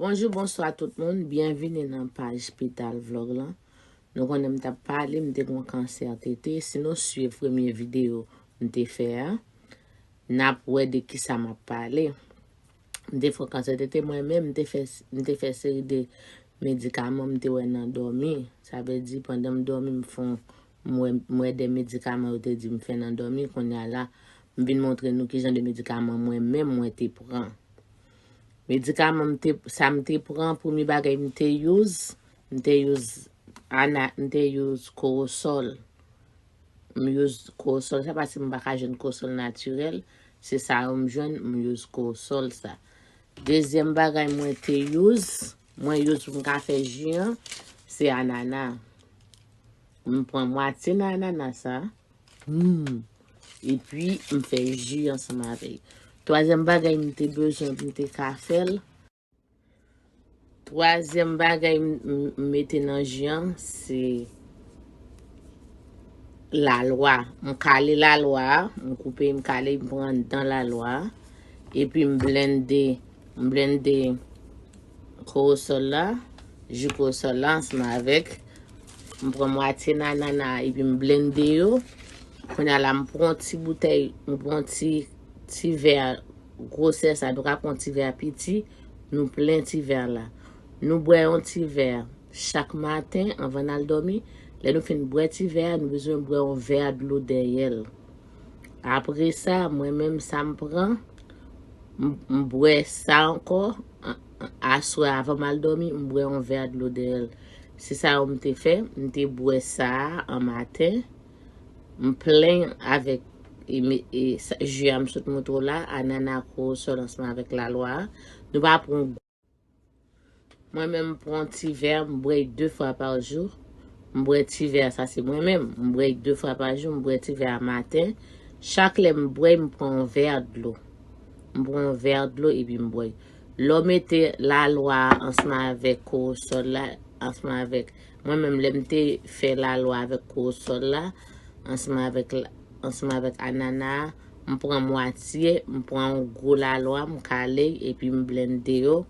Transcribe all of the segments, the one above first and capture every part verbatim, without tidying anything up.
Bonjou, bonswa tout moun. Byenvini nan paj Petal Vlog lan. Nou konnen m t ap pale, m te gen yon kansè tete. Si nou swiv premye videyo m te fè a, n ap wè de kisa m ap pale. M te fè yon kansè tete, mwen menm, m te fè, m te fè seri de medikaman m te wè nan dòmi. Sa vle di, pandan m dòmi, m fè yon, m wè, m wè de medikaman yo te di m fè nan dòmi. Kounye a la, m vin montre nou ki jan de medikaman mwen menm mwen te pran. Medikaman m te, sa m te pran, premye bagay m te use, m te use ana, m te use korosòl. M use korosòl, sa paske m pa ka jwenn korosòl natirèl, se sa yo m jwenn, m use korosòl sa. Dezyèm bagay mwen te use, mwen use pou m ka fè ji an, se anana. M pran mwatye nan anana sa. Hmm. Epi, m fè ji ansanm avè l. Twazyèm bagay m te bezwen pou m te ka fè l. Twazyèm bagay m, m, m mete nan ji an, se lalwa. M kale lalwa a, m koupe, m kale, m pran anndan lalwa a. Epi m blende, m blende korosòl la, ji korosòl la ansanm avèk, m pran mwatye nan anana a epi m blende yo. Kounye a la, m pran yon ti boutèy, m pran yon ti, ti vè gwosè sa, nou ka pran ti vè piti, nou plen ti vè la. Nou bwè yon ti vè chak maten anvan n al dòmi. Lè nou fin bwè ti vè a, nou bezwen bwè yon vè dlo dèyè l. Apre sa, mwen menm sa m pran, m, m bwè sa ankò, a, a, aswè avan m al dòmi, m bwè yon vè dlo dèyè l. Se sa yo m te fè, m te bwè sa a an maten, m plen avèk, e, me, e, sa, ji a m sot montre w la, anana, korosòl ansanm avèk lalwa a. Nou pa pran Mwen menm, m pran yon ti vè, m bwè de fwa pa jou. M bwè ti vè, sa se mwen menm. M bwè de fwa pa jou, m bwè ti vè a maten. Chak lè m bwè, m pran yon vè dlo. M pran yon vè dlo epi m bwè. Lè w mete lalwa ansanm avèk korosòl la, ansanm avèk, mwen menm, lè m te fè lalwa avèk korosòl la, ansanm avèk, ansanm avèk anana a, m pran mwatye, m pran yon gwo lalwa, m kale, epi m blende yo.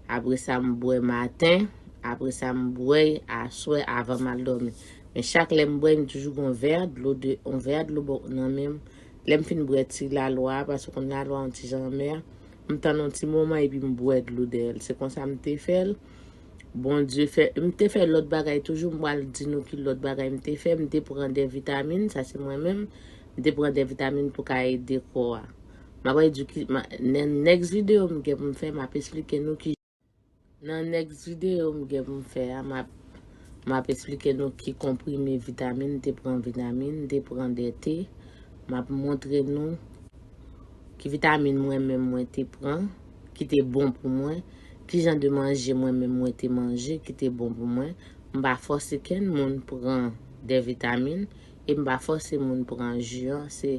Apre sa, m bwè maten, apre sa, m bwè aswè avan m al dòmi. Men chak lè m bwè, m toujou gen yon vè dlo de, yon vè dlo bò nan men m. Lè m fin bwè ti lalwa a, paske w konn lalwa yon ti jan anmè, m tann yon ti moman epi m bwè dlo dèyè l. Se konsa m te fè l. Bondye fè, m te fè lòt bagay toujou, m pral di nou ki lòt bagay m te fè. M te pran de vitamin, sa se mwen menm. M te pran de vitamin pou ka ede kò a. M ap di ki, ma, nan next video m gen pou m fè, m ap esplike nou ki, nan next video m gen pou m fè a, m ap, m ap esplike nou ki konprime vitamin, m te pran vitamin, m te pran de te. M ap montre nou ki vitamin mwen menm mwen te pran, ki te bon pou mwen, ki jan de manje mwen menm mwen te manje, ki te bon pou mwen. M pa fòse kenn moun pran de vitamin, e m pa fòse moun pran ji an. Se,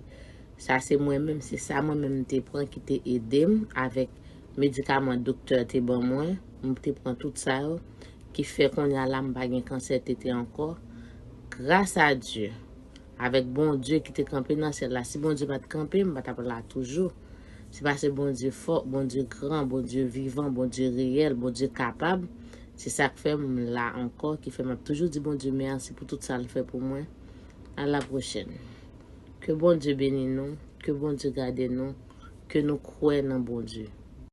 sa se mwen menm, se sa mwen menm m te pran ki te ede m avèk medikaman doktè te ban mwen. M te pran tout sa yo, ki fè kounye a la m pa gen kansè tete ankò. Gras a Dye. Avèk Bondye ki te kanpe nan syèl la. Si Bondye pa t kanpe, m pa t ap la toujou. Se paske Bondye fò, Bondye gran, Bondye vivan, Bondye reyèl, Bondye kapab. Se sa k fè m la ankò, ki fè m ap toujou di Bondye mèsi pou tout sa l fè pou mwen. A la pwochèn. Ke Bondye beni nou, ke Bondye gade nou, ke nou kwè nan Bondye.